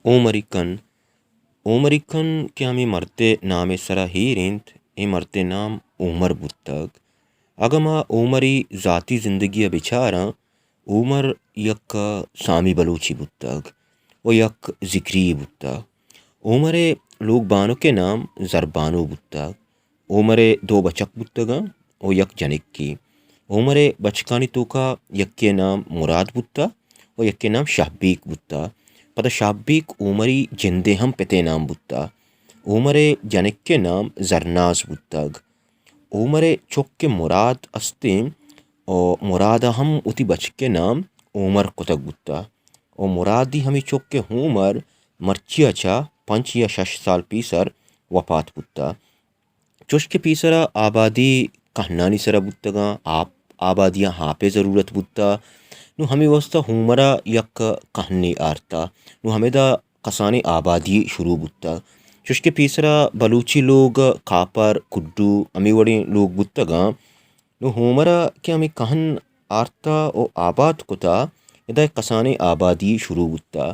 اومری کہن۔ اومری کہن کہ ہمے مرد ءِ نام ءِ سرا ایر انت، اے مرد ءِ نام اومر بوتگ۔ اگاں ما اومری ذاتی زندگی ءَ بچاراں، اومر یک سامی بلوچے بوتگ ءُ یک ذکری یے بوتگ۔ اومر ءِ لوگ بانک ءِ نام زربانو بوتگ۔ اومر ءِ دو بچک بوتگاں ءُ یک جنکے۔ اومر ءِ بچکانی توکا یکے ءِ نام مراد بوتہ ءُ یکے ءِ نام شہبیک بوتہ۔ پدا شہبیک اومری جندے ہم پت ءِ نام بوتہ۔ اومر ءِ جنک ءِ نام زرناز بوتگ۔ اومر ءِ چک کہ مراد استیں ءُ مراد ءَ ہم وتی بچک ءِ نام اومر کتگ بوتہ ءُ مرادی ہمے چک کہ اومر مرچی ءَ چہ پنچ یا شش سال پیسر وپات بوتہ۔ چوش کہ پیسرا آبادی کہنانی سرا بوتگاں، آپ، آبادیاں آپے ضرورت بوتا۔ نوں ہمے واسطہ اومرا یک کہنے آرتا۔ نوں ہمیدا کسانیں آبادی شروع بوتا۔ چوش کہ پیسرا بلوچی لوگ، کاپر، کڈو، ہمے وڑیں لوگ بوتگاں۔ نوں اومرا کہ ہمے کہن آرتا و آباد کتا، ادا یک کسانیں آبادی شروع بوتا۔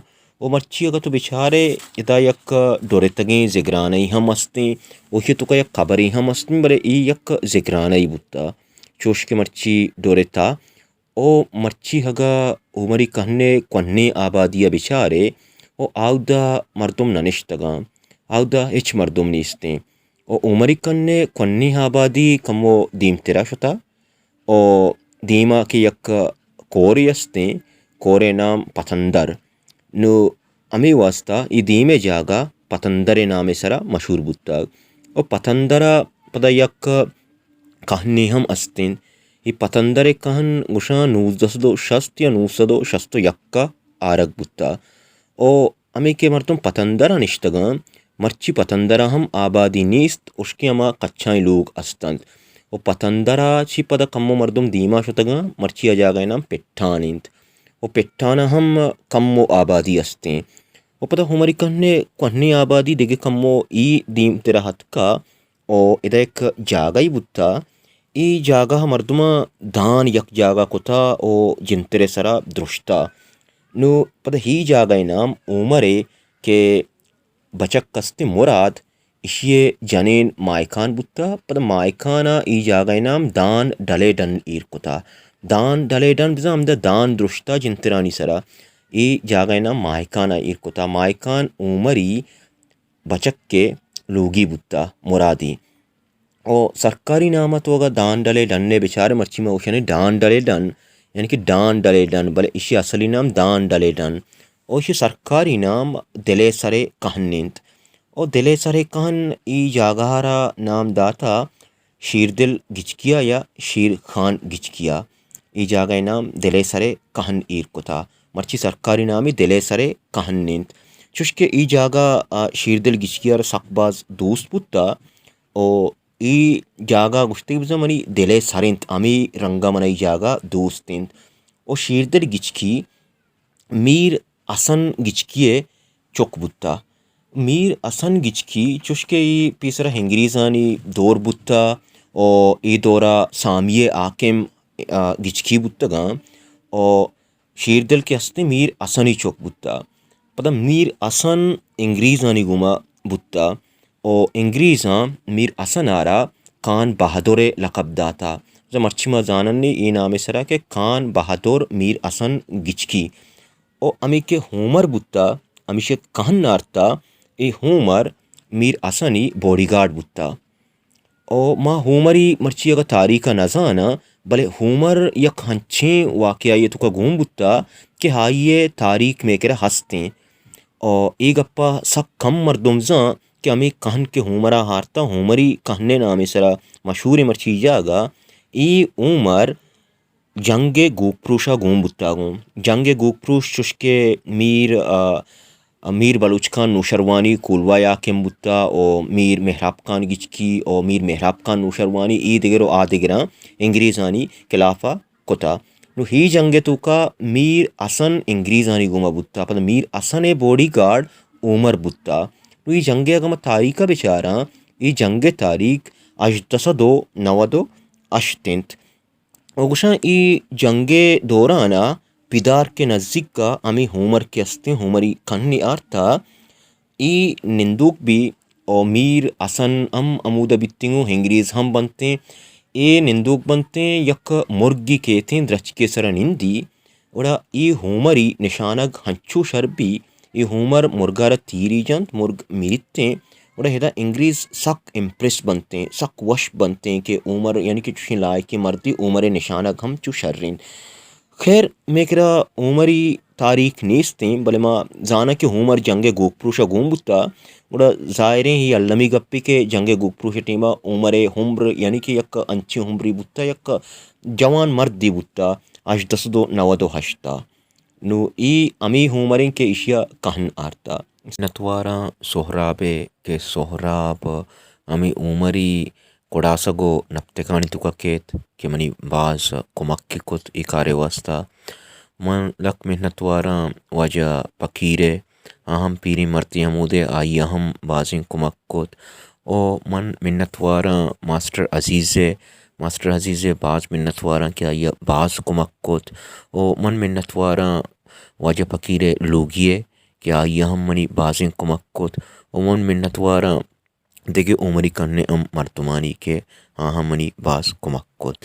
و مرچی اگاں تو بچارے، ادا یک ڈرتگیں زگرانہی ہم استیں، و ایشی توکا یک قبرے ہم استیں، بلے ای یک زگرانہی بوتا، چوش کہ مرچی ڈرتا۔ و مرچی اگاں اومری کہنے کوہنیں آبادی ء بچارے، و آودا مردم ننشتگاں، آودا ہچ مردم نیستیں۔ و اومری کہنے کوہنیں آبادی کمو دیمترا شتا۔ و دیما کہ یک کورے استیں، کورے نام پتندر۔ نو ہمے واسطہ ای دیمے جاگہ پتندرے نامے سرا مشہور بوتگ۔ و پتندرا پدا یک کہنے ہم استیں۔ ای پتندرے کہن گوشاں نوزدہ سد و شست یا نو سد و شست و یک آرگ بوتا۔ و ہمے کہ مردم پتندرا نشتگاں، مرچی پتندرا ہم آبادی نیست، اشکیں ہما کچائیں لوگ استنت۔ و پتندرا چی پدا کمو مردم دیما شتگاں، مرچی آ جاگہ نام پٹھان انت۔ و پٹھانا ہم کمو آبادی استیں۔ و پدا اومری کہنے کوہنیں آبادی دگہ کمو ای دیمترا اتکا، و ادا یک جاگہے بوتا، ای جاگہ مردماں دان یک جاگہ کتا و جنترے سرا درشتا۔ نو پدا ہی جاگہ نام اومرے کہ بچک استیں مراد، اشی جنین مائکان بوتا، پدا مائکانا ای جاگہ نام دان ڈلے ڈن ایر کتا۔ دان ڈلے ڈن بزاں ہمدا دان درشتا جنترانی سرا، ای جاگہ نام مائکانا ایر کتا۔ مائکان اومری بچک ء لوگی بوتا، مرادی۔ او سرکاری نام ء تو اگاں دان ڈلے ڈن ء بچارے، مرچی ما گوشنے ڈان ڈلے ڈن، یعنی کہ ڈان ڈلے ڈن، بلے ایشی اصلی نام دان ڈلے ڈن۔ او ایشی سرکاری نام دلے سرے کہن انت۔ او دلے سرے کہن ای جاگہ را نام داتا شیردل گچکیا یا شیر خان گچکیا۔ ای جاگہ نام دلے سرے کہن ایر کتا۔ مرچی سرکاری نامی دلے سرے کہن انت۔ چوشکہ ای جاگہ، آ، شیردل گچکیا را سک باز دوست بوتا۔ او ای جاگہ گوشتگ بزاں منی دلے سر انت، ہمی رنگا من ای جاگہ دوست انت۔ او شیردل گچکی میر حسن گچکی ء چک بوتا۔ میر حسن گچکی چوشکہ ای پیسرا انگریزانی دور بوتا و ای دورا سامی حاکم، آ، گچکی بوتگاں و شیردل کہ ہستیں میر حسنی چک بوتا۔ پدا میر حسن انگریزانی گوما بوتا و انگریزاں میر حسن آرا خان بہادر ء لقب داتا۔ بزاں مرچی ما زاننی اے نام ء سرا کہ خان بہادر میر حسن گچکی۔ و ہمے کہ اومر بوتا، ہمیشی کہن آرتا، اے اومر میر حسنی باڈی گارڈ بوتا۔ او ما اومری مرچی اگاں تاریخ ء نہ زاناں، بلے اومر یک ہنچیں واقعہ یے توکا گون بوتا کہ آئی ء تاریخ مئے کرا ہستیں۔ او اے گپا سک کم مردم زان کہ ہمے کہن کہ اومرا ہارتا، اومری کہن ء نامے سرا مشہور مرچی جاگہ، اے اومر جنگ گوک پروشا گون بوتا گون۔ جنگ گوک پروش چوشکہ میر، آ، میر بلوچ خان نوشروانی کولواہ ء حاکم بوتا و میر مہراب خان گچکی و میر مہراب خان نوشروانی اے دگر و آ دگراں انگریزانی خلافا کتا۔ نو ہی جنگ ء توکا میر حسن انگریزانی گوما بوتا، پدا میر حسن ء باڈی گارڈ اومر بوتا۔ نو ہی جنگ ء اگاں ما تاریخ ء بچاراں، اے جنگ ء تاریخ ہژدہ سد و نود و ہشت انت۔ و گوشاں اے جنگ ء دوران ء پدارک ءِ نزیک ءَ ہمے ہومر کہ استیں، ہومری کہنے آرتا، اے نندوک بی، او میر حسن ہم ہمودا بیتیں، او انگریز ہم بنتیں۔ اے نندوک بنتیں، یک مرگی کیتیں، درچکے سرا نندی، گڑا اے ہومری نشانگ ہنچو شر بی، اے ہومر مرگا را تیری جنت، مرگ مریتیں، گڑا ہدا انگریز سک امپریس بنتیں، سک وش بنتیں کہ ہومر، یعنی کہ چوشیں لائقیں مردے، ہومر ءِ نشانگ ہم چو شر انت۔ خیر، مئے کرا ہومری تاریخ نیستیں، بلے ما زاناں کہ ہومر جنگ ءِ گوک پروش ءَ گون بوتا، گڑا ظاہریں اے المی گپے کہ جنگ ءِ گوک پروش ءِ ٹیما ہومر ءِ عمر، یعنی کہ یک انچیں عمرے بوتا، یک جوان مردے بوتا، ہژدہ سد و نود و ہشت ءَ۔ نو اے ہمے ہومریں کہ ایشی ءَ کہن آرتا۔ منتواراں سہراب ءِ کہ سہراب ہمے ہومری کڑاسگ و نپتگانی توکا کیت کہ منی باز کمک کت اے کارے واسطہ۔ من لک منتواراں واجہ پکیر ءِ، آ ہم پیریں مردے ہمودے، آئی ءَ ہم بازیں کمک کت۔ او من منتواراں ماسٹر عزیز ءِ، ماسٹر عزیز ءِ باز منتواراں کہ آئی ءَ باز کمک کت۔ او من منتواراں واجہ پکیر ءِ لوگی ءِ کہ آئی ءَ ہم منی بازیں کمک کت۔ او من منتواراں دگہ ہومری کنیں ہم مردمانی کہ آہاں منی باز کمک کت۔